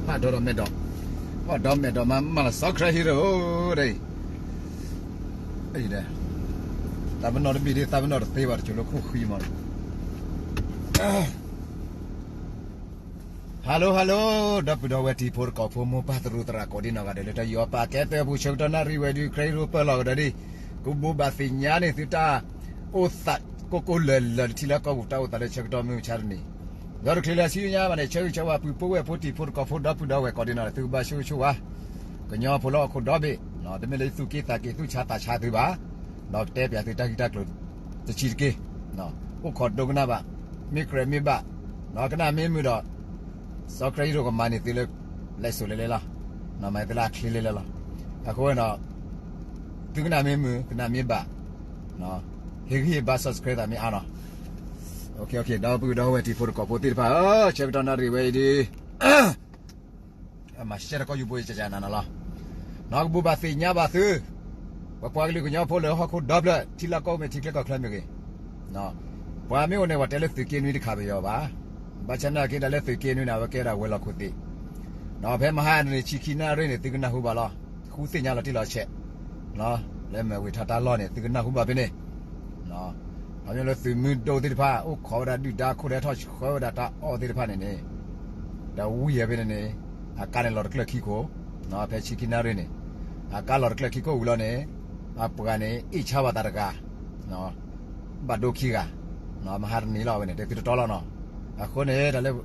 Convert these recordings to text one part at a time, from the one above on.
ဒီးမဲာ်ဒီး, ဒီးမဲာ်ဒီးမၤမၤလီၤ စီၤခရၢဟံရိၤဒီး, သးပနီၣ်တဘ့ၣ်ဒ် သးပနီၣ်တသ့ဘၣ် တစိၤလၢခိၣ်ဃံမး. Hello hello, ဒီပုၢ်ဒီဝဲၢ်တံၤဖိသကိးဖိ မိၢ်ပၢ်သရူးသရၣ်ကိးဒံနီၢ်ဂၤဒဲး လၢတၢ်ယူးယီၣ်ပာ်ကဲသၢပူၤ ဆၢကတီၢ်နၣ်ရံၣ်ဝဲဒုး ခရံာ်ဟံရိၤပၢၢ်လီၤကဒီးဒ် ကဘိးဘၣ်သ့ၣ်ညါန့ၢ်သုတၢ်အိၣ်သး ကိၢ်ကိၢ်လၢၤလၢၤ တထံၣ်လၢကီၢ်ပူၤတၢ်အိၣ်သးလၢဆၢကတီၢ်မုၢ်မဆါတနံၤ, ဒီးတချုးလၢဆူညါဘၣ်န့ၣ် ဆၢဂ့ၤဆၢဝါ ပုၢ်ဖိဝဲၢ်ဖိတံၤဖိသကိးဖိ ဒီပုၢ်ဒီဝဲၢ်ကိးဒံနီၢ်ဂၤဒဲး သုကဘၣ်ဆိၣ်ဂ့ၤဆိၣ်ဝါ ကညီဖိလၢဟီၣ်ခိၣ်ဒီဘ့ၣ်, တမ့ၢ်လၢသုးက့သးက့ၤ သူၣ်ဆါသးဆါသုဘၣ်, ဒီးကတဲပၠးသုတၢ်ဂ့ၢ်တၢ်ကျိၤတဆံးတက့ၢ်, အိၣ်ခိးဒိကနၣ်ဘၣ်, မ့ၢ်ကြၢးမ့ၢ်ဘၣ်, ဒီးကနၣ်မ့ၢ်မုာ်ဒီး စီၤခရံာ်ဟံရိၤကမၤန့ၢ်သုလၢ လဲၤစိၤလဲၤလဲလီၤ, မၤသုလၢအချ့လဲလဲလီၤ. အဃိန့ၣ်ဒီး သုကနၣ်မ့ၢ်မုာ် ကနၣ်မ့ၢ်ဘၣ်, ဟ့ၣ်ဂံၢ်ဟ့ၣ်ဘါ subscribe သးမ့ၢ်အါနီၤ. ဒီပုၢ်ဒီဝဲၢ်တံၤဖိသကိးဖိသ့ၣ်တဖၣ်ဧၢ, ဆၢကတီၢ်နၣ်ရံၣ်ဝဲအံၤဒ် မၤရှဲတကီၢ်ယူၤဘိယကနၤနီၤလီၤ. နီၢ်ကဘိးဘၣ်သ့ၣ်ညါဘၣ်သု, ပပှၤကလုာ်ကညီဖိလၢဟီၣ်ခိၣ်ဒီဖျၢၣ် ထံလီၢ်ကီၢ်ပူၤမ့ၢ် ထံချၢကီၢ်ချၢမ့ၢ်ဂ့ၤ, ပှၤမ့ၢ်အိၣ်န့ၣ် ပှၤတဲလၢသုးက့နွံတခါပယီၤဘၣ်. ဘၣ်ဆၣ်နာ်က့ တၢ်လၢသုးက့နွံန့ၣ် အဝဲကဲဒၣ်ဝဲၤလီၢ်ခိၣ်သ့ၣ်, ဒီးဖဲမဟါတနံၤ ဆံခံနၣ်ရံၣ်န့ၣ် သုကနၢ်ဟူဘၣ်လီၤ. ဃုသ့ၣ်ညါလီၤတံၢ်လီၤဆဲး လၢမ့ၢ်ဝ့ၢ်ထီၣ်တၢ်လီၢ်န့ၣ် သုကနၢ်ဟူဘၣ်ဖဲန့ၣ် ခီဖျိလၢသုးမုၢ်ဒိၣ်သ့ၣ်တဖၣ် အိၣ်ခိးဝဲဒၣ်ဒုၣ်ဒါခိၣ်ဒဲး ထီၣ်ဆှၢဝဲဒၣ်တၢ်အီၣ်သ့ၣ်တဖၣ်န့ၣ်န့ၣ်, ဒီးဝံၤအဖဲန့ၣ်န့ၣ် အကါန့ၣ်လီၤတကျၢၢ်ခံခိၣ်, ဖဲဆံခံနၣ်ရံၣ်န့ၣ် အကါလီၤတကျၢၢ်ခံခိၣ်ဝံၤလီၤန့ၣ် အပှၤန့ၣ် အ့ၣ်ဆါဘၣ်သးတဂၤ, ဘၣ်ဒိခံဂၤ, မဟါတနံၤလီၤဝဲန့ၣ် တဲသုတတီလီၤနီၤ. အဃိန့ၣ် တၢ်လၢ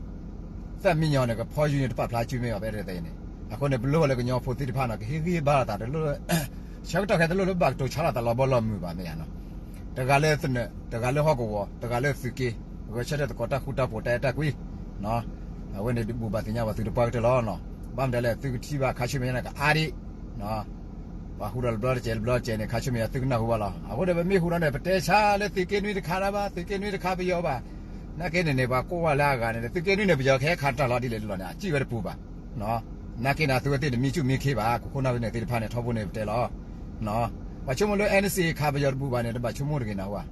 သၣ်မံညီၤန့ၣ် ကဖီယူၤန့ၣ် တပာ်ဖျါစုမ့ၢ်ဘၣ် ဖဲတသ့န့ၣ်, အဃိန့ၣ် ပလိၣ်ဘၣ်လၢကညီဖိသ့ၣ်တဖၣ်နီၤ ကဟ့ၣ်ဂံၢ်ဟ့ၣ်ဘါလိာ်သး တလိၣ် ဆၢကတီၢ်ခဲ တလိၣ်လၢဘၣ်ကတိၤဆါလိာ်သးလီၤဘီလီၤမုၢ်ဘၣ်မ့ၢ်ဧါနီၤ. တဂၤလၢသနၢၣ် တဂၤလၢဟီၣ်ကဝီၤ တဂၤလၢသုးက့, ဂဲၤဆၢထၢၣ်သကိးတၢ်ဃူတၢ်ဖိးတၢ်အဲၣ်တၢ်ကွံ, အဝဲန့ၣ်ဘိးဘၣ်သ့ၣ်ညါဘၣ်သုတပှၢ်ကတၢၢ်လီၤနီၤ. ဘၣ်မတၤလဲၣ် သုကထံၣ်ဘၣ်ခါဆူမဲာ်ညါန့ၣ် ကအါဒံး ပှၤဟူဒီးတဘျီတစဲးတဘျီတစဲးန့ၣ် ခါဆူမဲာ်ညါသုကနၢ်ဟူဘၣ်လီၤ. အဃိဒီးပမ့ၢ်ဟူဒီးန့ၣ် ပတဲဆါလၢသုးက့နွံတခါဒၣ်ဘၣ် သုးက့နွံတခါပယီၤဘၣ်. နာ်က့န့ၣ်န့ၣ် ပှၤကိးဝဲလၢအဂၤန့ၣ် သုးက့နွံန့ၣ် ပယီၤကဟဲခးတၢ်လီၤဒ်လဲၣ်ဒ်လဲၣ်န့ၣ် အစံၣ်ဝဲတပူၤဘၣ်. နာ်က့န့ၣ် သုဝဲသ့ၣ်န့ၣ် မံဆူၣ်မံခ့ဘၣ် ခိၣ်ခိၣ်နၢ်ဝဲန့ၣ်သ့ၣ်တဖၣ်န့ၣ် ထီဘိန့ၣ်ပတဲလီၤ. ပှၤဆိကမိၣ်လၢ N C A ခးပယီၤတပူၤဘၣ်န့ၣ် တဘၣ်ဆိကမိၣ်တဂ့ၤနၤဟူဧါ.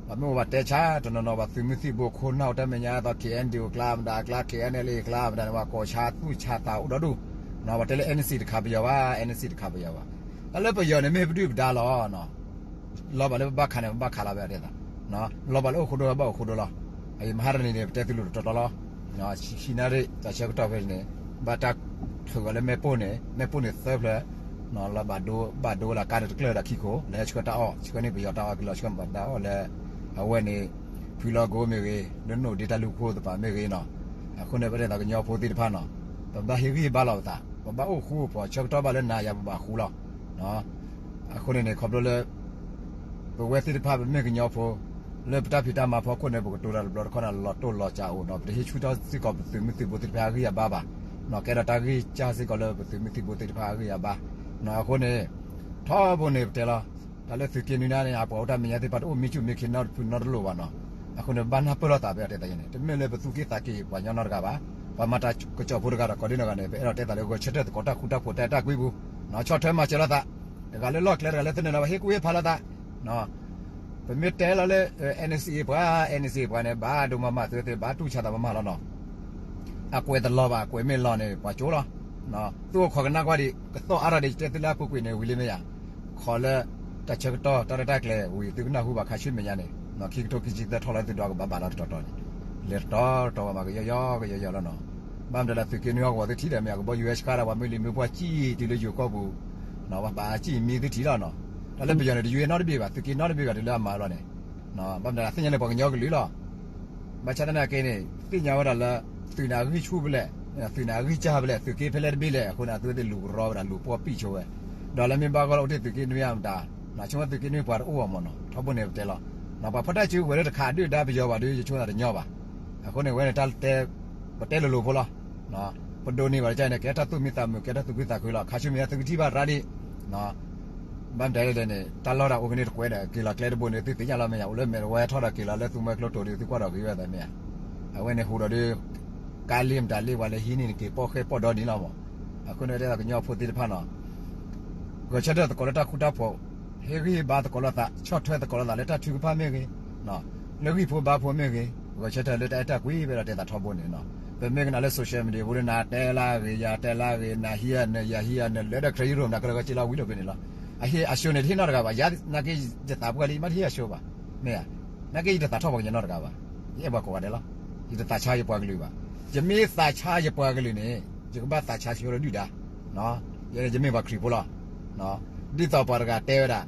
ပှၤမ့ၢ်အိၣ်ဘၣ်တဲဆါတနီၤနီၤ ဘၣ်သုးမုၢ်သံၣ်ဘိခိၣ်နၢ်အိၣ်တၢ်မဲာ်ညါသိး K N D O ကျါမတၤကျါ K N L A ကျါမတၤန့ၣ် ပှၤကိးဆါသူၣ်ဆါသးအိၣ်ဒီဒူၣ်, ပှၤတဲလၢ N C A တခးပယီၤဘၣ် N C A တခးပယီၤဘၣ်. တၢ်လၢပယီၤန့ၣ် မ့ၢ်ပဒုၣ်ပဒါလီၤ. လီၤဘၣ်လၢပဘၣ်ခးန့ၣ် ပဘၣ်ခးလီၤဝဲဒၣ်သး, လီၤဘၣ်လၢအိၣ်ဃိဒိဘၣ်အိၣ်ဃိဒိလီၤ. အံၤမဟါတနံၤန့ၣ် ပတဲသုလိၤတတီတီလီၤ. ဆံခံနၣ်ရံၣ် တၢ်ဆၢကတီၢ်ဖဲန့ၣ် ဘၣ်တၢ်ထုးအီၤလၢမဲာ်ပိၢ်န့ၣ် မဲာ်ပိၢ်န့ၣ်သၢဖျၢၣ်, လီၤဘၣ်ဒိဘၣ်ဒိလၢကါန့ၣ်တကျၢၢ်ဒီးခံခိၣ် လၢဟဲဆှၢတၢ်အီၣ် ဆှၢန့ၢ်ပယီၤတၢ်အီၣ်ကလီၤ ဆှၢဘၣ်တၢ်အီၣ်လၢ အဝဲန့ၣ် ဖုလီၢ်ကိမ့ၢ်ဂ့ၤ လၢနိၣ်ဒ့တၢ်လူၢ်ခိၣ်သပှၢ်မ့ၢ်ဂ့ၤနီၤ. အဃိန့ၣ် ပတဲသးကညီဖိသ့ၣ်တဖၣ်နီၤ ပဘၣ်ဟ့ၣ်ဂံၢ်ဟ့ၣ်ဘါလိာ်ပသး ပဘၣ်အိၣ်ဃူအိၣ်ဖိး ဆၢကတီၢ်ဘၣ်လၢနၤယၤပဘၣ်ဃူလီၤ. အဃိန့ၣ်န့ၣ် ခီဖျိလၢ ပဝဲသ့ၣ်တဖၣ်ပမ့ၢ်ကညီဖိ လၢပတၢ်ဖံးတၢ်မၤဖီခိၣ်န့ၣ် ပကတိၤတၢ်တဘျီတခီၣ်န့ၣ် လီၤတိၢ်လီၤကးအိၣ်နီၤ ပတဟ့ၣ်ဆူၣ်ထီၣ်စ့ၢ်ကီးပသုးမုၢ်သံၣ်ဘိသ့ၣ်တဖၣ်အဂံၢ်အဘါဘၣ်, ကဲထီၣ်တၢ်ဂံၢ်စၢ်စ့ၢ်ကီးလၢပသုးမုၢ်သံၣ်ဘိသ့ၣ်တဖၣ်အဂံၢ်အဘါ. အဃိန့ၣ် ထီဘိန့ၣ်ပတဲလီၤ တၢ်လၢသုးက့နွံနၤန့ၣ် အပှၤအိၣ်တၢ်မဲာ်ညါသ့ၣ်တဖၣ်တအိၣ်မံဆူၣ်မံခ့နီတဖုနီတလိၣ်ဘၣ်နီၤ. အဃိန့ၣ် ပဘၣ်နၢ်ပၢၢ်လိာ်သးဖဲအတဲသးယဲန့ၣ် တမ့ၢ်လၢပသူၣ်က့သးက့ၤပှၤညီနီတဂၤဘၣ်. ပှၤမၤတၢ်ကစီၣ်ဖိတဂၤဒီးကိးဒံနီၢ်ဂၤန့ၣ် ပအဲၣ်ဒိးတဲသးလၢဂဲၤဆၢထၢၣ်သကိးတၢ်ဃူတၢ်ဖိးတၢ်အဲၣ်တၢ်ကွံပူၤ, ဆီၣ်ထွဲမၤစၢၤလိာ်သး, တဂၤလၢလီၢ်ကျဲတဂၤလၢသနၢၣ်နီၤ ပဟ့ၣ်ကူၣ်ဟ့ၣ်ဖးလိာ်သး ပမ့ၢ်တဲလီၤလၢ N C A ပှၤ N C A ပှၤန့ၣ် ဘၣ်ဒိမးမးသုဝဲသ့ၣ် ဘၣ်တူၢ်ဆါသးမးမးလီၤနီၤ. အကွဲးတလီၤဘၣ် အကွဲးမ့ၢ်လီၤန့ၣ် ပှၤကၠိလီၤ. သုအိၣ်ခိးကနၣ်ကွၢ်ဒံး ကသီၣ်အါထီၣ်ဒံး ယတဲသုလၢအပူၤကွံာ်န့ၣ် ဝံၤလံမ့ၢ်ယါ, ခိးလၢ တၢ်ဆၢကတီၢ် တၢ်ရဲၣ်တၢ်ကျဲၤဝံၤ သုကနၢ်ဟူဘၣ်ခါဆူမဲာ်ညါန့ၣ် ခံကထိခံဆံသၢထီၣ်လၢသုဒီးကဘၣ်ဘၣ်လီၤတတီၤတီၤန့ၣ် လဲၤတတီၤတတီၤဘၣ်မး ကယီယီကယီယီလီၤနီၤ. ဘၣ်မတၤလဲၣ်သုးက့နွံဟီၣ်ကဝီၤသုထံၣ်ဒီးမ့ၢ် ကဘီယူၤဟဲဆှၢဒၣ်ပှၤမ့ၢ်လံာ်မ့ၢ်ပှၢ်စံၣ်တုၤလၢယိၤကီၢ်ပူၤ ပှၤဘၣ်စံၣ်မံသုထံၣ်လီၤနီၤ. တၢ်လၢပယီၤန့ၣ် တယုၢ်နီတဘ့ၣ်ဘၣ် သုးက့နီတဘ့ၣ်ဘၣ် တုၤလၢအမၤလီၤန့ၣ် ဘၣ်မတၤသ့ၣ်ညါလၢပှၤကညီကလုာ်လီၤ. ဘၣ်ဆၣ်သနာ်က့န့ၣ် သ့ၣ်ညါဝဲဒၣ်လၢ သုးန့ၣ်အဂံၢ်ဆူၣ်ဖဲလဲၣ်, သုးန့ၣ်အဂံၢ်စၢ်ဖဲလဲၣ်, သုးက့ဖဲလဲၣ်တဘ့ၣ်လဲၣ်, အဃိန့ၣ် အသုဝဲသ့ၣ်လူၤကရီဝဲဒၣ်လူၤပှီၢ်ပံၣ်ဆိဝဲ, ဒီးလၢမ့ၢ်ဘၣ်ဂီၢ်လၢအိၣ်တ့ၢ်သုးက့နွံအမတၤ, ဆိကမိၣ်သုးက့နွံပှၤတအိၣ်ဘၣ်မးနီၤ, ထီဘိန့ၣ်ပတဲလီၤ. ပှၤဖီၣ်တၢ်စုကဝဲၤလၢတခးဒုၣ်ဒါပယီၤဘၣ်ဒီး ယဆိကမိၣ်တညီဘၣ်. အဃိန့ၣ် ဝဲန့ၣ်တၢ်တဲ ပတဲလိၤလိၤဖိလီၤ. ပဒိးန့ၢ်ဘၣ်တက့ၢ်န့ၣ် ကဲထီၣ်သူၣ်မံသးမုာ် ကဲထီၣ်သူၣ်ဖှံသးခုလီၤ. ခါဆူမဲာ်ညါသုကထံၣ်ဘၣ်ရၣ်ဒံး ဘၣ်မတၤလဲၣ်န့ၣ် တၢ်လီၢ်တၢ်အိၣ်ကန့ၢ်တကွဲးဒီး က့ၤလီၤကျဲတဘိန့ၣ် သုသ့ၣ်ညါလီၤမ့ၢ်ယါ, အိၣ်လၢမဲာ်တဝဲထီၣ်ဒီးက့ၤလီၤလၢသူမှဲကျိတိၤဒီး သုကွၢ်ဒီးဂ့ၤဝဲသးမ့ၢ်ဧါ. အဝဲန့ၣ်ဟူးဒီးဒုး ကါလ့မတၤလ့ပှၤလၢဟံးန့ၢ်န့ၣ် က့ၤပိာ်ဃဲပိာ်ဒီနံၤလီၤမး. အဃိန့ၣ်တဲဒီးကညီဖိသ့ၣ်တဖၣ်နီၤ ဂဲၤဆၢထၢၣ်သကိးလၢတၢ်ဃူတၢ်ဖိး, ဟ့ၣ်ဂံၢ်ဟ့ၣ်ဘါသကိးလိာ်သး, ဆီၣ်ထွဲသကိးလိာ်သးလၢတၢ်ထုကဖၣ်မ့ၢ်ဂ့ၤ, လၢဂံၢ်ဖိဘါဖိမ့ၢ်ဂ့ၤ, ဂဲၤဆၢထၢၣ်လၢတၢ်အဲၣ်တၢ်ကွံ ပအဲၣ်ဒိးတဲသးထီဘိန့ၣ်နီၤ. ပမ့ၢ်ကနၣ်လၢ social media ပူၤလၢနၤတဲလၢအဂ့ၤ ယၤတဲလၢအဂ့ၤ နၤဟံးယၤနၤ ယၤဟံးယၤနၤ လၢဒီး credit ရိၣ် နၤကလၢကက့လီၤဝံၤဒီးဖဲန့ၣ်လီၤ. အဟ့ၣ်အ show န့ၣ် တဟ့ၣ်နီတဂၤဘၣ်. ယၤနာ်က့ ယသးပှၢ်လံ မ့ၢ်တဟ့ၣ်အ show ဘၣ်. မ့ၢ်ဧါ. နာ်က့ယတသးထီၣ်ပှၤကညီနီတဂၤဘၣ်. ယအဲၣ်ပှၤကိးဂၤဒဲးလီၤ. ယတသးဆါယပှၤကလုာ်ဘၣ်. ယမ့ၢ်သးဆါယပှၤကလုာ်န့ၣ် ယကဘၣ်သးဆါဆိလၢဒုၣ်ဒါ ယမ့ၢ်ပှၤခရံာ်ဖိလီၤ. ဒ်သိးပှၤတဂၤတဲဝဲဒၣ်,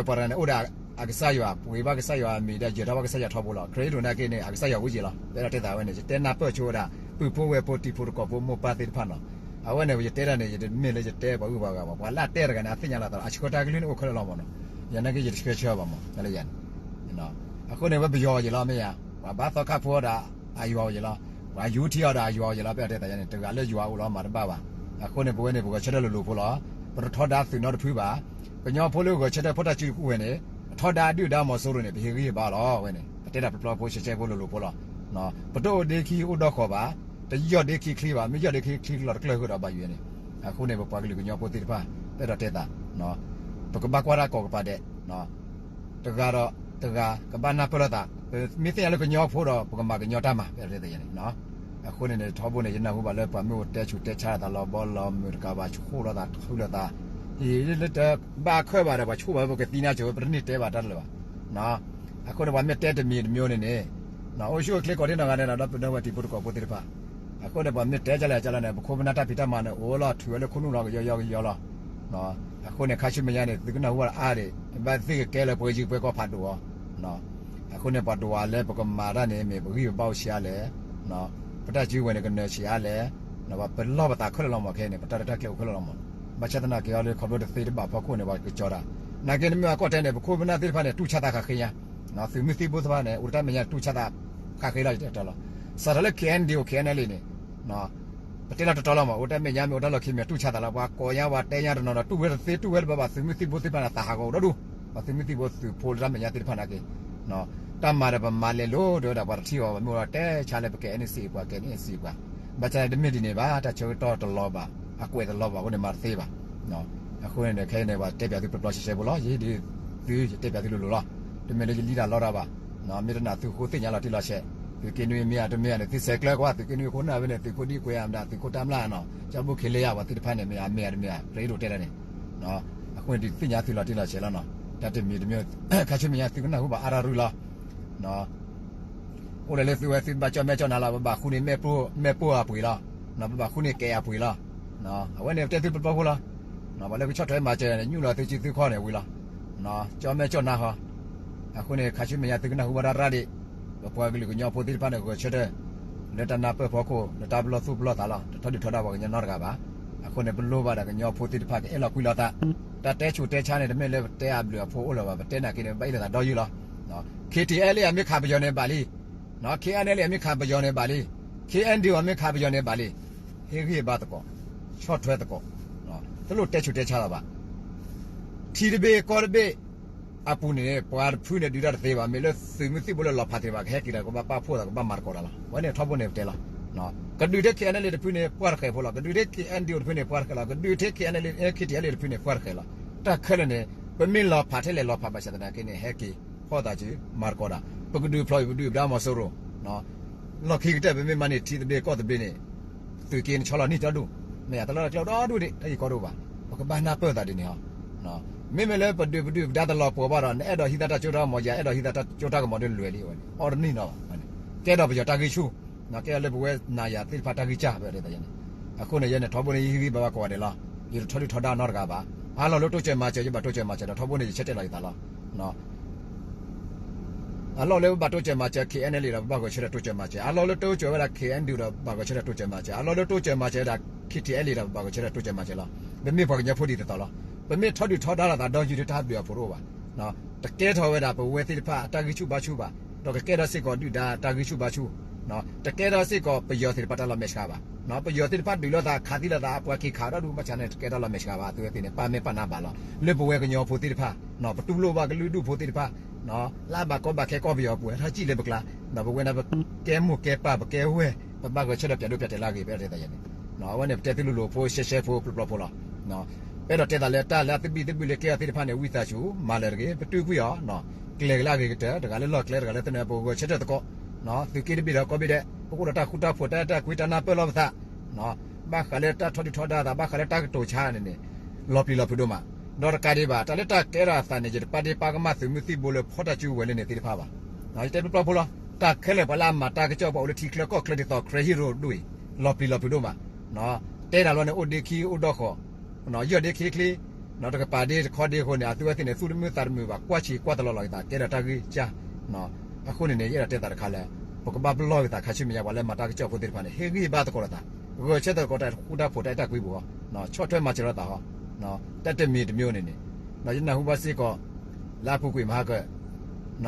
ပှၤတဂၤန့ၣ် အိၣ်ဒီးအကစၢ်ယွၤ ပှ့ၤဘၣ်ကစၢ်ယွၤအမံၤဒီး ယၢၤထီၣ်ဘၣ်ကစၢ်ယွၤထီဘိလီၤ. ခရံာ်ဒိၣ်နာ်က့န့ၣ် အကစၢ်ယွၤဝံၤက့လီၤ. ပအဲၣ်ဒိးတဲသးဝဲန့ၣ် ယတဲနၢ်ပၢၢ်ဆိဝဲဒၣ် ပုၢ်ဖိဝဲၢ်ဖိတံၤဖိသကိးဖိမိၢ်ပၢ်သ့ၣ်တဖၣ်နီၤ. အဝဲန့ၣ် ယတဲဒၣ်န့ၣ် ယတမ့ၢ်လၢယတဲပှၤဂုၤပှၤဂၤဘၣ်. ပှၤလၢအတဲတဂၤန့ၣ် အသ့ၣ်ညါလီၤသးလီၤ. အဆှၢတၢ်ကလုၢ်န့ၣ်အိၣ်ခဲလၢာ်လီၤမးနီၤ. ယၤနာ်က့ယတဆှၢဆှၢဘၣ်မး လၢယၤန့ၣ် အဃိန့ၣ် ဝဲပယီၤအီၤယဲလီၤ မ့ၢ်ဧါ. ပှၤဘါသီခါဖိအီၤဒီးအယွၤအီၤယဲလီၤ. ပှၤယူထံအီၤဒီးအယွၤအီၤယဲလီၤ. ပအဲၣ်ဒိးတဲသးယၤန့ၣ် တဂၤလၢယွၤအိၣ်လီၤမၤတဘၣ်ဘၣ်. အဃိန့ၣ် ပဝဲန့ၣ် ပဂဲၤဆၢထၢၣ်လိၤလိၤဖိလီၤ. ပတထီဒါသုးနီတဖုဘၣ်. ကညီဖိလၢဂဲၤဆၢထၢၣ်ဖိတၢ်စုတကူၣ်ဝဲန့ၣ် အထီဒါဒုၣ်ဒါမီၤစိရိၤန့ၣ် ပဟ့ၣ်ဂံၢ်ဟ့ၣ်ဘါလီၤဝဲန့ၣ် ပတဲတၢ်ပျီပျီဖိရှဲရှဲဖိလိၤလိၤဖိလီၤ. ပတအိၣ်ဒ့ခံအိၣ်ဒီဃီၤဘၣ်. တယီၢ်ဒ့ခံချံဘၣ်. မ့ၢ်ယီၢ်ဒ့ခံချံလီၤတကျၢၢ်ဃုာ်ဒီးဘၣ်ယွၤန့ၣ်. အဃိန့ၣ် ပပှၤကလုာ်ကညီဖိသ့ၣ်တဖၣ် ပအဲၣ်ဒိးတဲသး ပကဘၣ်ကွၢ်တၢ်ကိးကပၤဒဲး တဂၤဒီးတဂၤ ကဘၣ်နၢ်ပၢၢ်လိာ်သး. ပမ့ၢ်သ့ၣ်ညါလၢကညီဖိဒီး ပကမၤကညီတၢ်မၤ ပအဲၣ်ဒိးတဲသးယၤန့ၣ်. အဃိန့ၣ်န့ၣ် ထီဘိန့ၣ် ယနၢ်ဟူဘၣ်လၢပှၤမ့ၢ်အိၣ်တဲဆူးတဲဆါလိာ်သးလီၤဘီလီၤမုၢ်တကးဘၣ် ဆူၣ်လိာ်သးထူလိာ်သး အံၤလၢတဘၣ်ခၢၣ်ဘၣ်ဒီး ပှၤဆူၣ်ဘၣ်ဝဲ ပကသံနါစၢၤဝဲ ပတန့ၢ်တဲဘၣ်တၢ်လၢၤဘၣ်. အဃိန့ၣ် ပှၤမ့ၢ်တဲတမံၤတမံၤန့ၣ်န့ၣ် အိၣ်ဆူၣ်အိၣ်ချ့ကိးထံနီၢ်ဂၤဒဲး ဒီပုၢ်ဒီဝဲၢ်တံၤဖိသကိးဖိသ့ၣ်တဖၣ်. အဃိန့ၣ် ပှၤမ့ၢ်တဲဒ်လဲၣ်ဒ်လဲၣ်န့ၣ် ပခိၣ်ပနၢ်တၢ်ဖံးတၢ်မၤန့ၣ် အိၣ်လီၤထုးဝဲလၢခိၣ်နူာ်လီၤ ကယီယီကယီလီၤ. အဃိန့ၣ် ခါဆူမဲာ်ညါန့ၣ် သုကနၢ်ဟူဘၣ်အါဒံး ဘၣ်သ့ၣ်ကကဲလၢပှဲၤယံၤပှဲၤကီၢ်ဖးဒိၣ်အီၤ. အဃိန့ၣ် ပှၤဒိးဝဲလၢပကမၤတၢ်န့ၣ် မ့ၢ်ပဂံၢ်ပဘါအိၣ်ဆံးအါလဲၣ်, ပတၢ်စုကဝဲၤန့ၣ် ကနၢၤဆံးအါလဲၣ်, ပလီၢ်ပသးခဲလၢာ်လီၤမး ခဲအံၤန့ၣ် ပတၢ်ရဲၣ်တၢ်ကျဲၤအိၣ်ခဲလၢာ်လီၤမး. ဘၣ်ဆၣ်သနာ်က့အီၤလၢခီဖျိတသ့တဘၣ်ဖီခိၣ်န့ၣ် ပှၤကကၠီတၢ်. နာ်က့နမ့ၢ်အကီၢ်ထဲန့ၣ် ပခိၣ်ပနၢ်သ့ၣ်တဖၣ်န့ၣ် တူၢ်ဆါသးဃးဃ့ညါ, သုးမုၢ်သံၣ်ဘိသ့ၣ်တဖၣ်န့ၣ် အိၣ်တၢ်မဲာ်ညါတူၢ်ဆါသးဃးဃ့လီၤ ယတဲတၢ်လီၤ. စးထီၣ်လၢ KNDO KNLA န့ၣ် ပတဲလီၤတတီလီၤမး အိၣ်တၢ်မဲာ်ညါမ့ၢ်အိၣ်တၢ်လီၢ်ခံမ့ၢ်တူၢ်ဆါသးလီၤ. ပှၤကိးညါပှၤတဲညါတနီၤဒီး တူၢ်ဝဲတသ့တူၢ်ဝဲတဘၣ်ဘၣ် သုးမုၢ်သံၣ်ဘိသ့ၣ်တဖၣ်န့ၣ် သးဟးဂီၤအိၣ်ဒီဒူၣ်, ပှၤသုးမုၢ်သံၣ်ဘိသုးဖိလၢတၢ်မဲာ်ညါသ့ၣ်တဖၣ်နာ်က့ တၢ်မၤဒီးပမၤလဲၤလိၤ တဲဝဲဒၣ်ပှၤတထံၣ်အီၤ ပမ့ၢ်အိၣ်ဒီးတဲဆါလၢပကဲ NCA ပှၤကဲ NCA ပှၤ, ဘၣ်ဆၣ်န့ၣ်တမ့ၢ်ဒ်န့ၣ်ဘၣ် တၢ်ဆၢကတီၢ်တလီၤဘၣ် အကွဲးတလီၤဘၣ်အဃိန့ၣ်မၤတသ့ဘၣ်. အဃိန့ၣ် ခဲအံၤန့ၣ် ပှၤတဲပၠးသုပျီပျီရှဲရှဲဖိလီၤ. ယဟ့ၣ်ဒ်သု ယတဲပၠးသုလိၤလိၤလီၤ. တမ့ၢ်လၢယလံၣ်တၢ်လီတၢ်ဘၣ်, မ့ၢ်တနာ်သုဃိသ့ၣ်ညါလီၤတံၢ်လီၤဆဲး, သုးက့နွံမ့ၢ်ဧါတမ့ၢ်ဧါန့ၣ် သုဆဲးကျၢကွၢ် သုးက့နွံအဃိန့ၣ်ဝဲန့ၣ် သုးခိၣ်ဒံကွဲးဧါမတၤ သုးခိၣ်တၢ်မျၢ်နီၤ ကၠီဘိၣ်ခ့လ့ဧါ ပှၤသ့ၣ်တဖၣ်န့ၣ် မ့ၢ်ဧါမ့ၢ်ဧါတမ့ၢ်ဧါ ပရ့ဒိၣ်တဲဒၣ်န့ၣ် အဃိန့ၣ် ဒုးသ့ၣ်ညါသုလီၤတံၢ်လီၤဆဲးလီၤနီၤ. တၢ်တမံၤတမံၤ ခါဆူမဲာ်ညါသုကနၢ်ဟူဘၣ်အါထီၣ်ရူၢ်လီၤ. အိၣ်ဒီးလၢသုဝဲသုဘၣ်ကၠီၣ်မဲာ်ကၠီၣ်နါလီၤ ပဘၣ်ဃုန့ၢ် မဲာ်ပိၢ်အပှ့ၤလီၤ, ပဘၣ်ဃုန့ၢ်ကဲးအပှ့ၤလီၤ. အဝဲန့ၣ်ပတဲသုပျီပျီဖိလီၤ. ပှၤလၢကဆီၣ်ထွဲမၤစၢၤန့ၣ် ညူၣ်လီၤသုစုသုခီၣ်န့ၣ်ဝံၤလီၤ. ကၠီၣ်မဲာ်ကၠီၣ်နါဟီ အဃိန့ၣ် ခါဆူမဲာ်ညါသုကနၢ်ဟူဘၣ်တၢ်ရၢ်ဒံး, ပပှၤကလုာ်ကညီဖိသ့ၣ်တဖၣ်န့ၣ် ဂဲၤဆၢထၢၣ် လၢတၢ်နၢ်ပၢၢ်ဖီခိၣ် လၢတၢ်ပလီၢ်သူၣ်ပလီၢ်သးလီၤ. တထီဒုၣ်ထီဒါပှၤကညီနီတဂၤဘၣ်. အဃိန့ၣ် ပလိၣ်ဘၣ်ဒီးကညီဖိသ့ၣ်တဖၣ်ကအဲၣ်လီၤကွံလီၤသး, တၢ်တဲဆူးတဲဆါန့ၣ် တမ့ၢ်လၢပတဲအဘျုးအဖှိၣ်အိၣ်လၢၤဘၣ် ပတဲနာ်က့န့ၣ် ပဘၣ်အ့ၣ်လိာ်သးဒီယုၢ်လီၤ. KTLA အမ့ၢ်ခးပယီၤန့ၣ်ဘၣ်လံ, KNLA အမ့ၢ်ခးပယီၤန့ၣ်ဘၣ်လံ, KNDO အမ့ၢ်ခးပယီၤန့ၣ်ဘၣ်လံ. ဟ့ၣ်ဂံၢ်ဟ့ၣ်ဘါသကိး, ဆီၣ်ထွဲသကိး, တလိၣ်တဲဆူးတဲဆါလၢၤဘၣ်. ထံတဘ့ၣ်ကီၢ်တဘ့ၣ်အပူၤန့ၣ် ပှၤတဖုန့ၣ်ဒုးတၢ်တသ့ဘၣ်. မ့ၢ်လၢသုးမုၢ်သံၣ်ဘိလၢလီၤဖးသ့ၣ်တဖၣ် ကဟဲက့ၤဒီး ကဘၣ်ပာ်ဖှိၣ်သး ကဘၣ်မၤသကိးတၢ်လီၤ. အဝဲန့ၣ်ထီဘိန့ၣ်ပတဲလီၤ. ကဒုးထဲ KNLA တဖုန့ၣ် ပှၢ်တဃဲးဖိလီၤ. ကဒုးထဲ KNDO တဖုန့ၣ် ပှၢ်တဃဲးလီၤ. ကဒုးထဲ KNLA KTLA တဖုန့ၣ် ပှၢ်တဃဲးလီၤ. တၢ်ခဲလၢာ်န့ၣ် ပမ့ၢ်လီၤဖးထဲလဲၣ်လီၤဖးဘၣ်ဆၣ်သနာ်က့န့ၣ် ဟဲက့ၤ ဖီၣ်သးစု မၤသကိးတၢ်. ပကဒုးဖျိးပဒုၣ်ပဒါမီၤစိရိၤ လီၢ်ခံကတၢၢ် ပမ့ၢ်မၤန့ၢ်ထံသဘျ့ကီၢ်သဘျ့န့ၣ် သုးက့န့ၣ်ဆီလီၤနံၣ်တီဒူၣ်, မ့ၢ်ယတၢ်လီၢ်တၢ်ကျဲအိၣ်ဒီဒူၣ်ဒံး တၢ်ဂ့ၢ်ကီဒိၣ်ဘၣ်. ပကဘၣ်နၢ်ပၢၢ်သးဒ်န့ၣ်လီၤ. မ့မ့ၢ်လၢပဒုးပဒုၣ်ပဒါတလီၤပှီၤဘၣ်ဒီး နအဲၣ်ဒိးဟံးသးတၢ်ကၠိတၢ်ကမီၤ ယအဲၣ်ဒိးဟံးသးတၢ်ကၠိတၢ်ကမီၤဒီးလွဲၢ်လံဝဲန့ၣ် အီၣ်တနံၣ်နီၤဘၣ်. ကဲဒီးပယီၤတၢ်ဂံၢ်ဆူၣ်, ကဲလၢပဝဲနၤယၤသ့ၣ်တဖၣ်တၢ်ဂံၢ်စၢ်ဖဲန့ၣ်. အဃိန့ၣ် ယဲန့ၣ်ထီဘိန့ၣ် ယဟ့ၣ်ဂံၢ်ဘါဘၣ်ကိးဂၤဒဲးလီၤ. ယတထီဒုၣ်ထီဒါနီတဂၤဘၣ်. အါလီၤလၢတိစၢၤမၤစၢၤ ယဘၣ်တိစၢၤမၤစၢၤဒီး ထီဘိန့ၣ် ယဆၢတဲာ်လီၤယသးလီၤ. အလီၢ်လၢပဘၣ်တိစၢၤမၤစၢၤ KNLA ဒီး ပဘၣ်ဂဲၤဆၢထၢၣ်တိစၢၤမၤစၢၤ, အလီၢ်လၢတိစၢၤဝဲဒၣ် KNDO ဒီး ပဘၣ်ဂဲၤဆၢထၢၣ်တိစၢၤမၤစၢၤ, အလီၢ်လၢတိစၢၤမၤစၢၤဝဲဒၣ် KTLA ဒီး ပဘၣ်ဂဲၤဆၢထၢၣ်တိစၢၤမၤစၢၤလီၤ. ပမ့ၢ်ပှၤကညီဖိဒ်သိးသိးလီၤ. ပမ့ၢ်ထီဒုၣ်ထီဒါလိာ်သးဒီးယုၢ်ဒီး တၢ်ဘျုးအဖှိၣ်တအိၣ်ဘၣ်. တကဲထီၣ်ဝဲဒၣ်ပဝဲသ့ၣ်တဖၣ်အတၢ်ဂံၢ်ဆူၣ်ဘါဆူၣ်ဘၣ်, ဒီးကကဲထီၣ်စ့ၢ်ကီးဒုၣ်ဒါတၢ်ဂံၢ်ဆူၣ်ဘါဆူၣ်, တကဲထီၣ်စ့ၢ်ကီးပယီၤသ့ၣ်တဖၣ်တၢ်လီၤမဲာ်ဆှးဘၣ်. ပယီၤသ့ၣ်တဖၣ်ဒုးလိာ်သးခးသံလိာ်သး အပှၤက့ၤခးဒီဒူၣ် ဘၣ်ဆၣ်န့ၣ် တကဲထီၣ်လီၤမဲာ်ဆှးဘၣ်. အဝဲသ့ၣ်န့ၣ် ပၢ်မ့ၢ်ပာ်နါဘၣ်လီၤ. လၢပဝဲကညီဖိသ့ၣ်တဖၣ် ပတူၢ်လိာ်ဘၣ်ကလုာ်ဒူၣ်ဖိသ့ၣ်တဖၣ် လၢအဘၣ်ကီဘၣ်ခဲကီၢ်ပယီၤပူၤ ဟဲထီၣ်စံၣ်လၢပကျါ, ဒီးပဝဲန့ၣ် ပကဲမိၢ်ကဲပၢ် ပကဲဝဲၢ် ပဘၣ်ဂဲၤဆၢထၢၣ်ပၠးဒိပၠးတဲာ်လၢအဂ့ၤ ပအဲၣ်ဒိးတဲသးယဲန့ၣ်. အဝဲန့ၣ် ပတဲသုလိၤလိၤဖိရှဲရှဲဖိပျီပျီဖိလီၤ. ပအဲၣ်ဒိးတဲသးလၢတၢ်လၢအသဘံၣ်သဘုၣ်လၢကဲအီၤသ့ၣ်တဖၣ်န့ၣ် ဝံသးစူၤ မၤလၢာ်တဂ့ၤ ပတုာ်ကွံာ်အီၤ, ကျဲၤကလၢအဂ့ၤကတၢၢ် တဂၤလၢလီၢ်ကျဲ တဂၤလၢသနၢၣ် ပဂဲၤဆၢထၢၣ်သကိး, သုးက့တဘ့ၣ်ဒီးကီၢ်ဘ့ၣ်ဒဲး ပအိၣ်ဒီးတၢ်ဃူတၢ်ဖိး တၢ်အဲၣ်တၢ်ကွံ တၢ်နၢ်ပၢၢ်လိာ်ပသး, ဘၣ်ဃးလၢတၢ်ထီဒုၣ်ထီဒါအသး ဘၣ်ဃးလၢတၢ်ကတိၤဆါန့ၣ်န့ၣ် လီၤပျံၤလီၤဖုးဒိၣ်မး, ဒီးတကးဒံးဘၣ် တၢ်လၢတၢ်ကဲထီၣ်အသးန့ၣ် ယတပာ်ဒ့ၣ်ပာ်ကမၣ်သုးမုၢ်သံၣ်ဘိလၢဖီၣ်တၢ်စုကဝဲၤလၢန့ၣ်သ့ၣ်တဖၣ်ဘၣ်. ယတဲပျီပျီဖိလီၤ, တၢ်ခဲလၢာ်ပှၤလၢအမၤတၢ်ကစီၣ် ပှၤအိၣ်လၢထံချၢကီၢ်ချၢဒ်သိး Karen Hero ဒိၣ်အံၤ လီၤပျံၤလီၤဖုးဒိၣ်မး, တဲတၢ်လီၤန့ၣ် အိၣ်ဒ့ခံအိၣ်ဒီဃီၤ ယီၢ်ဒ့ခံချ့, တကပၤဒ့တခီဒ့အဃိန့ၣ် အသုဝဲသ့ၣ်န့ၣ် သူၣ်တမုာ်သးတမုာ်ဘၣ် ကွၢ်ဆံးကွၢ်တလီၤလီၤက့ၤသး ကဲထီၣ်တၢ်ဂံၢ်စၢ်. အဃိန့ၣ်န့ၣ် ယအဲၣ်ဒိးတဲသးတခါလၢ ပကဘၣ်ပလီၢ်က့ၤသး ခါဆူမဲာ်ညါ ပှၤလၢမၤတၢ်ကစီၣ်ဖိသ့ၣ်တဖၣ်န့ၣ် ဟ့ၣ်ဂံၢ်ဘါသကိးလိာ်သး, ဂဲၤဆၢထၢၣ်သကိးတၢ်ဃူတၢ်ဖိး တၢ်အဲၣ်တၢ်ကွံပူၤဃီ, ဆီၣ်ထွဲမၤစၢၤလိာ်သးဃီ, တၢ်တမံၤတမံၤန့ၣ်န့ၣ်, ယနၢ်ဟူဘၣ်စ့ၢ်ကီး လၢအပူၤကွံာ်မၤဟါကၢ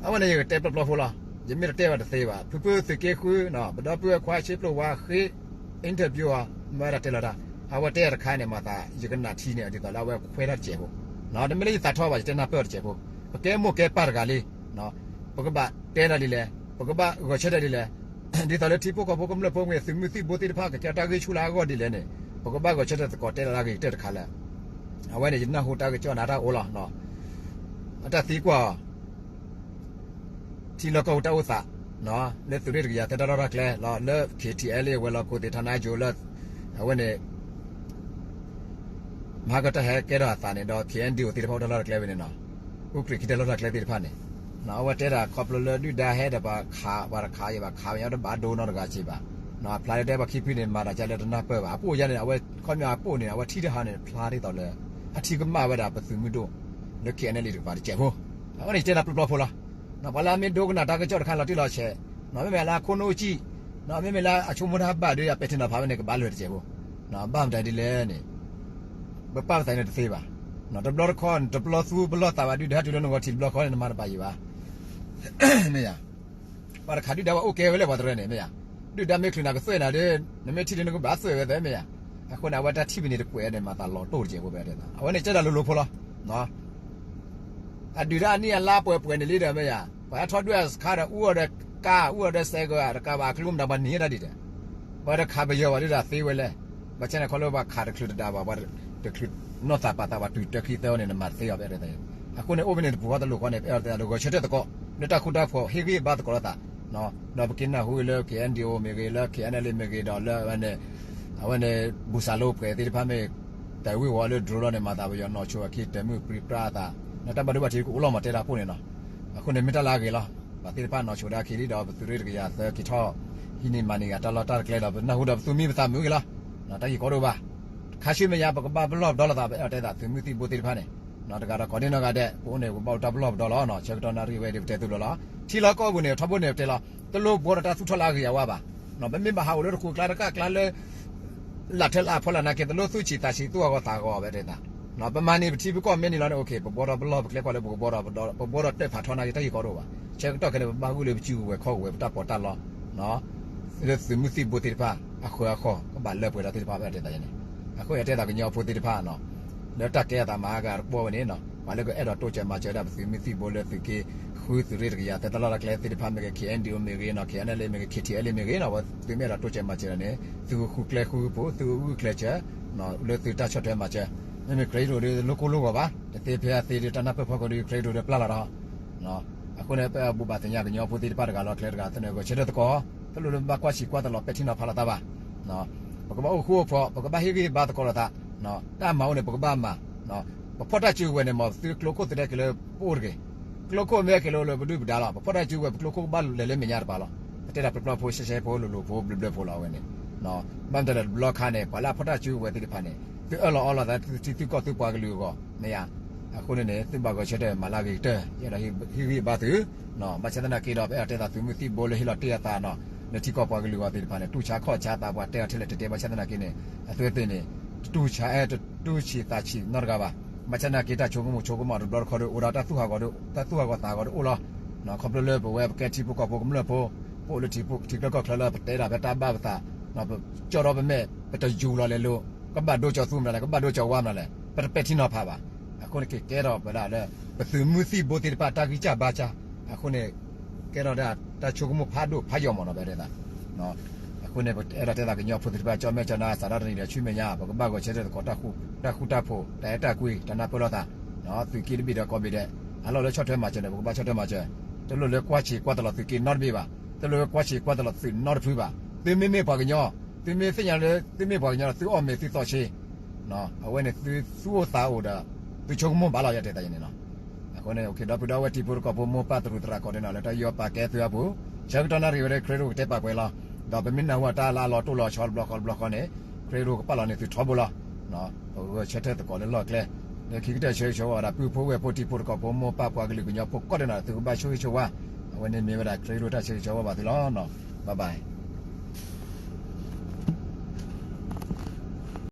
အဝဲန့ၣ်ယကတဲပျီပျီဖိလီၤ, ယမ့ၢ်တတဲဘၣ်တသ့ဘၣ်, ဖုဖုသုးက့ဃု ပဒီပုၢ်ဝဲၢ်ခွါဆ့ပျိဝါဃ့ interview အီၤ မ့ၢ်ဝဲဒၣ်တဲလီၤတၢ်, အဝဲတဲအီၤတခါန့ၣ် မၤသး ယကနၣ်ထံန့ၣ် ဒ်သိးလၢအဝဲခွဲးတၢ်တစဲးဖိ, တမ့ၢ်လၢယသးထီဘၣ် ယတဲနၢ်ပၢၢ်အီၤတစဲးဖိ, ပကဲမိၢ်ကဲပၢ်တဂၤလံ, ပကဘၣ်တဲတၢ်ဒ်လဲၣ်, ပကဘၣ်ဂဲၤဆၢထၢၣ်ဒ်လဲၣ်, ဒ်သိးလၢထံဖိကီၢ်ဖိကမျၢၢ်ဖိမ့ၢ်ဂ့ၤ သုးမုၢ်သံၣ်ဘိသ့ၣ်တဖၣ် ကကဲတၢ်ဂ့ၢ်ဆူၣ်လၢအဂီၢ်ဒ်လဲၣ်န့ၣ် ပကဘၣ်ဂဲၤဆၢထၢၣ်သကိးတဲလီၤတၢ်ဂ့ၢ်ကတၢၢ်တခါလၢ အဝဲန့ၣ် ယနၢ်ဟူတၢ်ကစီၣ်နၤတၢ်အိၣ်လီၤ, အတၢ်သံကွၢ်အီၤ ထံလီၢ်ကီၢ်ပူၤတၢ်အိၣ်သး လၢသုးရ့ၣ်တကယၤသၢတၢ်လီၢ်တၢ်ကျဲလီၤ လၢ K T L အဝဲလီၤကိးသ့ၣ်ထါနါယိၤလၢ အဝဲန့ၣ် မဟါကတၢၢ်ဟဲကဲထီၣ်အသးန့ၣ်ဒီး K N D O သ့ၣ်တဖၣ်အိၣ်တၢ်လီၢ်တၢ်ကျဲဝဲန့ၣ်နီၤ, အူကြံၣ်ခံတၢ်လီၢ်တၢ်ကျဲသ့ၣ်တဖၣ်န့ၣ်, အဝဲတဲဒၣ်ခီဖျိလၢဒုၣ်ဒါဟဲဒီးပှၤခး ပှၤတခးယဘၣ်ခးဝဲညါတဘၣ်ဒိနီတဂၤစ့ၢ်ဘၣ်, အဖျါလၢတဲပှၤခံဖုန့ၣ် မၤတၢ်ကလဲၣ်တနၢ်ပၢၢ်ဘၣ် အပိၣ်ယါန့ၣ် အဝဲခီပညီအပိၣ်န့ၣ် အဝဲထံၣ်တဟါန့ၣ် ဖျါဒ်သိးလၢ အထံၣ်ကမၣ်ဝဲဒၣ်ပသုးမုၢ်ဒိၣ် လၢ K N L A တကပၤတစဲးဖိ, အဝဲန့ၣ်ယတဲနၤပျီပျီဖိလီၤ, ပှၤလၢအမ့ၢ်ဒိကနၣ်တၢ်ကစီၣ်တခါလီၤတံၢ်လီၤဆဲး, မ့မ့ၢ်လၢအခိၣ်နူာ်ကံၣ်, မ့မ့ၢ်လၢအဆိကမိၣ်တၢ်ဘၣ်ဒီး အပဲာ်ထံနီၤဖးဝဲန့ၣ် ကဘၣ်လွဲၢ်တစဲးဖိ, ဘၣ်မတၤဒ်လဲၣ်န့ၣ် ပပာ်ပသးန့ၣ်တသ့ဘၣ်, တဘျီတခီၣ် တဘျီသူပလီၢ်သးဘၣ်ဒုၣ်ဒါတုၤလၢနဂီၢ်ထံးတဘျီခီန့ၣ် နမၤတဘၣ်ယံၤဘၣ်, မ့ၢ်ယါ, ပှၤတခးဒုၣ်ဒါဝဲအိၣ်ကဲဝဲလၢပှၤတရၢန့ၣ် မ့ၢ်ယါ, ဒုၣ်ဒါမ့ၢ်ချုးနၤကသွဲၣ်နၤဒီး နမ့ၢ်ထံၣ်ဒီးနကဘၣ်သွဲၣ်ဝဲသ့မ့ၢ်ယါ, အဃိန့ၣ် အဝဲတၢ်ထံၣ်ပနံာ်တကွဲးန့ၣ် မၤသးလီၤတိၢ်တစဲးဖိဖဲတဲသး အဝဲန့ၣ်ကဲဒၣ်လိၤလိၤဖိလီၤ အဒုၣ်ဒါအနံၣ်အလါပှဲၤပှဲၤန့ၣ်လံဒီးမ့ၢ်ယါ, ပှၤဟဲထီၣ်ဒွဲၣ်အစခါဒီး အူအီၤဒီးကါ အူအီၤဒီးစဲးကီး တကးဘၣ်အကလူးမတၤပှၤနံၤဒၣ်ဒံးဒီး, ပှၤတခးပယီၤဘၣ်ဒုၣ်ဒါသ့ဝဲလဲၣ်, ဘၣ်ဆၣ်န့ၣ်ခီလၢပှၤခးတချုးတဒၣ်ဘၣ် ပှၤတချုးနီၢ်သးပာ်သးဘၣ်တုၤတၢခံသၢအီၤန့ၣ် နမၤတသ့အီၤဖဲတဲသး, အဃိန့ၣ် အိၣ်ဖဲန့ၣ်တပူၤဃီတလိၤဃီန့ၣ် ပအဲၣ်ဒိးတဲသးလၢဂဲၤဆၢထၢၣ်သကိး လၢတၢ်ဃူတၢ်ဖိး ဟ့ၣ်ဂံၢ်ဘါသကိးလိာ်သး ဒီးပက့ၤနၢ်ဟူလၢ K N D O မ့ၢ်ဂ့ၤ လၢ K N L A မ့ၢ်ဂ့ၤဒီးလၢ အဝဲန့ၣ် ဘူၣ်စၢ်လိပှဲၤသ့ၣ်တဖၣ်မ့ၢ် တၢ်ဝံၢ်ဝီလၢ drone လီၤန့ၣ် မၤသးပယီၤနီၢ်ဆိအခံ တၢ်မုၢ်ပြံပြါအသး တၢ်ဘၣ်ဒိဘၣ်ထံးကအိၣ်လီၤမးတဲတၢ်ပိၢ်န့ၣ်နီၤ, အဃိန့ၣ်မ့ၢ်တၢ်လၢအဂ့ၤလီၤ, ပှၤသ့ၣ်တဖၣ်နီၢ်ဆိဒၣ်ခံလံဒီး ပသုးရ့ၣ်တကယၤသၢက့ၤထီၣ် ဟံးန့ၢ်မၤန့ၢ်ဂ့ၤတၢ်လီၢ်တၢ်ကျဲဒီး ပနၢ်ဟူဒီးပသုးမံပသးမုာ်ဂ့ၤလီၤ, တၢ်ဂ့ၢ်ကီဒိၣ်ဘၣ်, ခါဆူမဲာ်ညါ ပကဘၣ်ပလီၢ်ပဒီလိာ်သး ပအဲၣ်ဒိးတဲသးသုးမုၢ်သံၣ်ဘိသ့ၣ်တဖၣ်န့ၣ် တဂၤဒီးကိးဒ့နီၢ်ဂၤဒဲး ပအိၣ်န့ၣ် ပဘၣ်အိၣ်တၢ်ပလီၢ်ပဒီလီၤ, ဆၢကတီၢ်နၣ်ရံၣ်ဝဲဒၣ်ပတဲသိးလိၤလီၤ, ထံလီၢ်ကီၢ်ပူၤန့ၣ် ထီဘိန့ၣ်ပတဲလီၤ, တလိၣ်ဘှီဒီးတၢ်သူၣ်ထီၣ်လၢအဂ့ၤအဝါဘၣ်, ပမ့ၢ်ဘၣ်ဟးအိၣ်လၢတဃိးကျါတကၣ်ကျါလၢ လၢ်ထၢလၢ်ဖီလာ်နာ်က့ တလိၣ်သူၣ်ဆံးသးဆံးသူၣ်အဂီၢ်သးအဂီၢ်ဘၣ်တဲသး, ပမၤန့ၢ်ပထံပကီၢ်မ့ၢ်န့ၣ်လီၤန့ၣ် ပဘှီဒီးပလီၢ်ပကျဲကွၢ်လၢပကဘှီဒီး ပဘှီဒီးတၢ်ဖးထီနာ်က့ တၢ်ဂ့ၢ်ကီဒိၣ်ဘၣ်, ဆၢကတီၢ်ခဲလၢာ် ပဘၣ်ဂုာ်လၢပစုကဝဲၤခီၣ်ကဝဲၤ ပတၢ်ပီးတၢ်လီ လၢသုးမုၢ်သံၣ်ဘိသ့ၣ်တဖၣ် အဃၢၤအဃီၣ် ကဘၣ်လၢပှဲၤဒီးသ့ၣ်တဖၣ်ဘၣ်တဲသးန့ၣ်, အဃိယတဲသးကညီဖိသ့ၣ်တဖၣ်နီၤ, လၢတၢ်ကဲအသးမၤအါဂၤတကွီၢ်ဝဲန့ၣ်နီၤ ပှၤလၢကအဲၣ်ဒိးတိစၢၤမၤစၢၤဒၣ်ပသုးမုၢ်သံၣ်ဘိလၢသုးက့ဃု သုးရ့ၣ်တကယၤသၢတၢ်လီၢ်တၢ်ကျဲသ့ၣ်တဖၣ်မ့ၢ်ဂ့ၤ K N D O မ့ၢ်ဂ့ၤနီၤ K N L A မ့ၢ်ဂ့ၤ K T L A မ့ၢ်ဂ့ၤနီၤ သုမ့ၢ်အဲၣ်ဒိးတိစၢၤမၤစၢၤဒၣ်န့ၣ် သုကဃုကျဲဃုဖိ သုကဂုာ်ကျဲးစၢး လၢသုတၢ်ဆီၣ်ထွဲမၤစၢၤ, မ့မ့ၢ် Karen Hero ဒီးလိၣ်ကိၢ်လိၣ်ဂီၤဘၣ် တသ့ဖဲအသ့ဒီးတၢ်နၢ်ပၢၢ်ဖီခိၣ်ဒီး Karen Hero ဒီးပျၢ်လီၤဒီး အဃိန့ၣ် ပဘိးဘၣ်သ့ၣ်ညါကညီဖိသ့ၣ်တဖၣ်တဂၤလီၤ ကျဲတဂၤသန့ၣ် ဂဲၤဆၢထၢၣ်သကိး တလိၣ်လၢပဘၣ်ကွၢ်ဆံးကွၢ်တလီၤပဲာ်ထံနီၤဖးလိာ်သးဘၣ်, ပကဘၣ်အိၣ်ဃူအိၣ်ဖိး ပကဘၣ်ဟ့ၣ်ဂံၢ်ဟ့ၣ်ဘါသကိးလိာ်သး, တၢ်မၤအိၣ်န့ၣ် ပကဘၣ်မၤ, ပဖီၣ်တၢ်စုကဝဲၤန့ၣ် မ်ပသုကျိခိၣ်သုတဲက့ၤလၢပအိၣ်တဂ့ၤ, ကျိခိၣ်မ့ၢ်က့ၤလၢလၢပဒုၣ်ပဒါလီၤ ပဖီၣ်တၢ်စုကဝဲၤ ပကျိခိၣ်ကဘၣ်လဲၤလၢမဲာ်ညါတပၤလီၤ, ပတဲဒၣ်ပျီပျီဖိရှဲရှဲဖိလိၤလိၤဖိဘျၢဘျၢဖိလီၤအဝဲန့ၣ် ဘၣ်မတၤလဲၣ်တဘျီခါန့ၣ် ပှၤလၢအဖီၣ်တၢ်စုကဝဲၤသ့ၣ်တဖၣ်န့ၣ် သုအၢၣ်လီၤအီလီၤသးသုထံသုကီၢ်သုပှၤကလုာ်အဂီၢ် မ့ၢ်ဧါ, အဃိန့ၣ်န့ၣ် သုဘၣ်ဂဲၤဆၢထၢၣ်မၤလၢအဂ့ၤကတၢၢ် ယအဲၣ်ဒိးဟ့ၣ်ဂံၢ်ဟ့ၣ်ဘါသု, ဘၣ်ဆၣ်သနာ်က့ဒီး ပအဲၣ်ဒိးတဲသးသုးမုၢ်သံၣ်ဘိလၢဟ့ၣ်လီၤတ့ၢ်အသးနီၤ လၢထံကီၢ်ပှၤကလုာ်အဂီၢ်သ့ၣ်တဖၣ်န့ၣ် တူၢ်ဆါခီၣ်ဆါသးပှၤတဲအီၤထဲလဲၣ်တဲတဲ ဘၣ်ဆၣ်သနာ်က့န့ၣ် အသုဝဲသ့ၣ်န့ၣ် တတူၢ်ဆါအဲၣ်တတူၢ်ဆံးသးဆံးနီတဂၤဘၣ်, ဘၣ်ဆၣ်သနာ်က့တၢ်ဆိကမိၣ်ဆိကမးတဘျီတခီဒီး အိၣ်ဒီးတၢ်သူၣ်ဟးဂီၤဒီး တၢ်သူၣ်ဟးဂီၤသးဟးဂီၤဒီးအိၣ်လီၤ, ခီဖျိလၢပဝဲပကဲထံဖိကီၢ်ဖိကမျၢၢ်ဖိ ပအိၣ်လၢထံဖိထံချၢကီၢ်ချၢလၢပတဲဒၣ်ဖဲတၢ်ဘၣ်ပသး ပကၠီၣ်ဒီးပမဲာ် ပတယူၤလီၤလဲၤလိၤ ကဘၣ်ဒိကၠီၤသူမနုၤလဲၣ် ကဘၣ်ဒိကၠီၤဝါမနုၤလဲၣ် ပတပဲာ်ထံနီၤဖးဘၣ်, အဃိန့ၣ်ကကဲထီၣ်ပဝဲဒၣ်လၢ ပသုးမုၢ်သံၣ်ဘိသ့ၣ်တဖၣ်တၢ်ဂံၢ်စၢ်ဘါစၢ်, အဃိန့ၣ် ကဲထီၣ်ဒၣ်တၢ်ဆိကမိၣ်ဖးဒိၣ်ဖးယိာ်မးနီၤ ပအဲၣ်ဒိးတဲသး အဃိန့ၣ် ပအဲၣ်ဒိးတဲသးကညီဖိသ့ၣ်တဖၣ် ကၠီၣ်မဲာ်ကၠီၣ်နါ စးထီၣ်တနံၤဒီးဆူမဲာ်ညါ ပကဘၣ်ဂဲၤဆၢထၢၣ်သကိး တၢ်ဃူတၢ်ဖိး တၢ်အဲၣ်တၢ်ကွံ တၢ်နၢ်ပၢၢ်လိာ်သး, သုးက့တဘ့ၣ်ဒီးကိးဘ့ၣ်ဒဲး အလီၢ်လၢဆီၣ်ထွဲမၤစၢၤန့ၣ် ပကဘၣ်ဆီၣ်ထွဲမၤစၢၤ, တလိၣ်လၢကွၢ်ဆံးကွၢ်တလီၤသုးက့နီတဘ့ၣ်ဘၣ် တလိၣ်ဝဲကွၢ်ဆံးကွၢ်တလီၤသုးနီတဖုဘၣ်. သုမ့မ့ၢ်ပှၤကညီ, သုမ့ၢ်သ့ၣ်ညါလၢသုမ့ၢ်ပှၤကညီဒီး သုအီၣ်မ့ၤသုသီၣ်ဆ့, အဝဲန့ၣ်သုသူၣ်အိၣ်သးအိၣ်ဒီး သုဆိကမိၣ်ဘၣ်လီၤ ယတဲတၢ်ယဲန့ၣ်လီၤ. အဃိန့ၣ် ဒီပုၢ်ဒီဝဲၢ်တံၤဖိသကိးဖိမိၢ်ပၢ်သရူးသရၣ်ကိးဂၤဒဲးန့ၣ် လၢတၢ်ယီၢ်ပာ်ကဲသုအပူၤ, ဆၢကတီၢ်နၣ်ရံၣ်ဝဲဒၣ် ခရံာ်ဒိၣ်ကတဲပာ်ပှဲၤလီၤ. ဒီးပမ့ၢ်နၢ်ဟူတၢ်လၢအလီၤတိၢ်လီၤဆီတဘျီဃီတဘျီဃီန့ၣ် ခရံာ်ဒိၣ်ကပာ်လီၤန့ၢ်သုထီဘိလီၤ. ပဂဲၤဆၢထၢၣ်သကိးလၢလီၢ်ကျဲ, လၢခံကတၢၢ်ဆၢဂ့ၤဆၢဝါဝဲဒၣ် ပုၢ်ဖိဝဲၢ်ဖိတံၤဖိသကိးဖိမိၢ်ပၢ်ပှၤကလုာ်ကညီဖိကိးဂၤဒဲးန့ၣ် သုကဘၣ်ဆိၣ်ဂ့ၤဆိၣ်ဝါ, အဝဲန့ၣ်မ့ၢ်ဝဲဒၣ်ခရံာ်ဒိၣ်တၢ်ဆၢဂ့ၤဆၢဝါဘၣ်သုလီၤ. Bye bye.